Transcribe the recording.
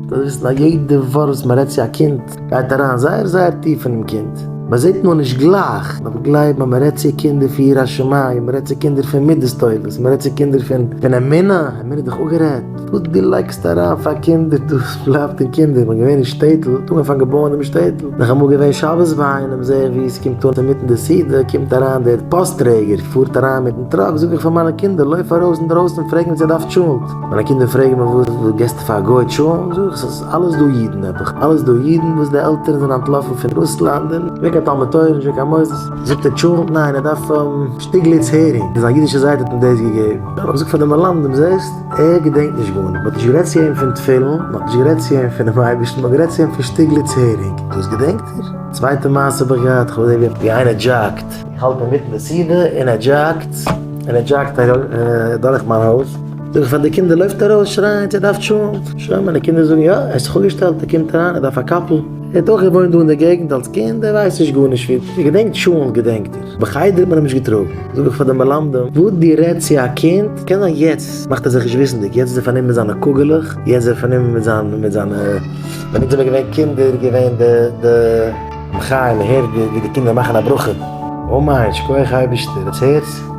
דארפסט וויסן אז יעדע ווארט וואס מען רעדט צו א קינד גייט אריין זייער זייער טיף אינעם קינד, מען זעט נאר נישט גלייך, אבער גלייב מיר מען רעדט צו קינדער פון יראת שמים, מען רעדט צו קינדער פון מידות טובות, מען רעדט צו קינדער פון פון אמונה, אמונה איז דאך אפגערעדט, וואס דו לייגסט אריין פאר קינדער דאס בלייבט אין קינדער, כ'בין געווען אין שטעטל, האט אנגעפאנגען בויען דעם שטעטל, בין איך אמאל געווען שבת ביי איינעם, זעה איך ווי עס קומט אן אינמיטן די סעודה קומט אריין דער פאסט טרעגער, פארט אריין מיטן טראק, זאג איך פאר מיינע קינדער לויף ארויס אינדרויסן פרעג אים צו ער דארף טשולנט. מיינע קינדער פרעגן מיר וואס געסטו פאר א גוי טשולנט, זאג איך ס'איז אלעס דא אידן נעבעך, אלעס דא אידן וואס די עלטערן זענען אנטלאפן פון רוסלאנד און נישט קיין תלמוד תורה נישט קיין מוסדות, זאגט ער טשולנט ניין ער דארף שטיגליץ הערינג, און זיין אידישע זיידע האט אים דאס געגעבן, האב איך געזאגט פאר די מלמדים זעסט ער געדענקט נישט גארנישט, מ'האט נישט גערעדט צו אים פון תפילין, מ'האט נישט גערעדט צו אים פונעם אייבערשטן, מ'האט גערעדט צו אים פון שטיגליץ הערינג, דאס געדענקט ער? צווייטע מעשה האב איך געהאט, כ'האב געזען ווי איינער דזשאגט, איך האלט אינמיטן די סעודה און ער דזשאגט, און ער דזשאגט דורך מיין הויז, זאג איך פאר די קינדער לויפט ארויס שרייען צו ער דארף טשולנט, שוין מיינע קינדער זאגן יא, ער האט זיך אפגעשטעלט, ער קומט אריין, ער דארף א קאפל, ער האט אויך געוואוינט דא אין די געגנט אלס קינד, ער ווייסט נישט גארנישט פון, ער געדענקט טשולנט געדענקט ער, בחדר האט מען אים נישט געטראגן, זאג איך פאר די מלמדים, וואס דו רעדסט צו א קינד, קען זיין יעצט מאכט ער זיך נישט וויסנדיג, יעצט איז ער פארנומען מיט זיינע קוגעלעך, יעצט איז ער פארנומען מיט זיין מיט זיינע, ווען אונז זעמיר געווען קינדער איז געווען די די. מחיה, מען הערט ווי די קינדער מאכן א ברכה. אמן, שכוח אייבערשטער, עטס הערטס?